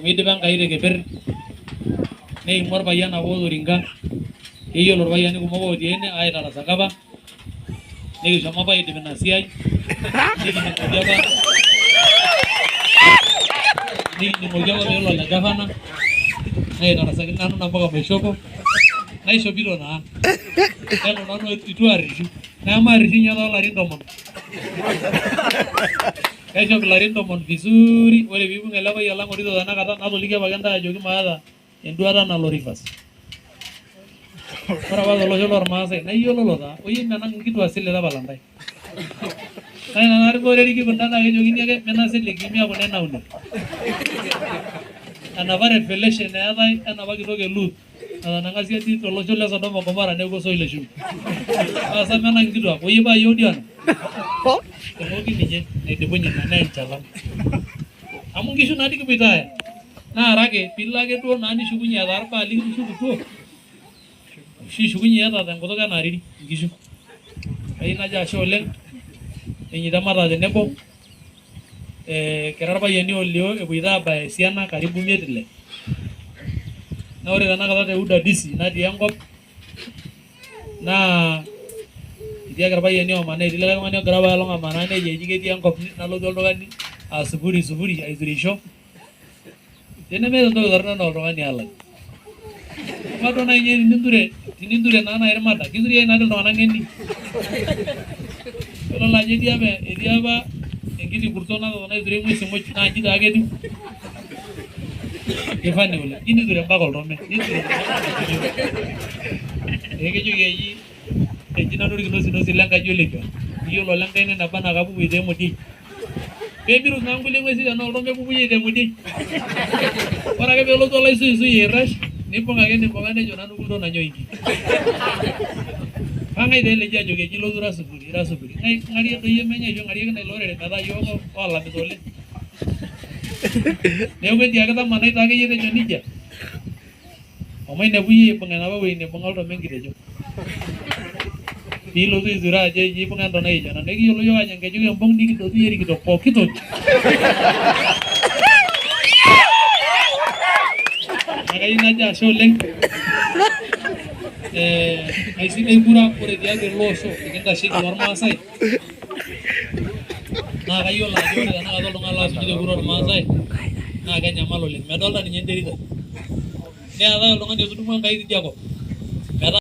Amu eidipa Enkai te keper neimua orpayian apa otorinka. Keyiolo irpayiani kumok otii ene aitarasaka apa. Nikishomo apa aidip ina siai. Nikining'oki apa nikining'oki apa peelo ole gavana naitarasaki nanu namuka maishopo. Naishopito naa. Nelo nanu itu arrishu. Nemaarrishu ninye toolarin 10. Kaishop ilarin 10 vizuri. Ore piibung ele payian lang orito tenakata natoliki apake ntae ajoki maata enduata nalo Rivers. Ore apa tolosho lormaasai naa iyiololo taa oyie menang inkituak sile tapala ntae. Naa ina naari ore eriki kunda naa kejokini ake mina siligi miaku nenaune. Enapa revelation eetae enapa kitok e Luth natanang'a siadi tolosho le Sodoma o Gomora neeku osoit le shumbi. Asa menang inkituak oyie paa iyie odiana. Eng'oki ninye naidipunye ina naa enchalan. Amu inkishu naa dii kipoito aaya. Naa arake piilo ake duo naa nishukunye etaa irbaa likitushukutuo ashu ishukunye iyata tenkutuk ena ariri inkishu. Kayieu najo ashe oleng enyeita mataa tenebo kira irpayiani olio epoito aabaya esiana karibu 5 ile. Naa ore tenakata te udadisi natii enkop naa etii ake irpayiani omanaa, etii likae tung'ani ogira apaelong amanaa nejo eji ketii enkop nalotu oltung'ani aa sufuri sufuri aiturisho. Tenemeeta entoki torrono enaa oltung'ani alai. Amaa duo nai ninye tininture naa nai irmada, kituriai naadi iltung'anak ng'eni. Yiolo ajo etii apa enkiti kurto natotona aiture ng'uesi muj naa inji taake etiu. Keifani oleng. Ji niture mpaka oltome. Niture ee kejoki eji eji nanu orkinosinosi lenkaji olekua. Iyiolo olenkaina eneba naa kapupu aitaa emodiei. Peemirut naa nkulie ng'uesi tenaa oltome epupuyie aitaa emodiei. Ore ake peelotu olaisuisui airrash nibung ake nibung'a nejo nanu kuldo nanyoinki. Kang'ae taa ele eji ajoki eji ilotu ira sufuri ira sufuri. Ng'arie doi emenya ashu ng'arieki naa ilo orere metaa iyiook oolamita oleng. Neeku etiaki tamanai taa akeyie tejo nejia omainepu iyie ibung'a enapa wueji naibung'a oltome enkitejo. Piilotu aiture ajo eji ibung'a entonai ejo nanu. Ekiyiolo iyiook ajo enkeju kimbung nikidotu iyie erikito pooki toki. Naa kayieu najo ashe oleng. Aisidai kura ore tiatua ele osho likintasheki ormaasai naa kayiolo ajo ore tenakata oltung'ani loasujita kura ormaasai naa kenyamal oleng. Medolta ninye enterit ai. Neetae oltung'ani otudumua Enkai tidia kop.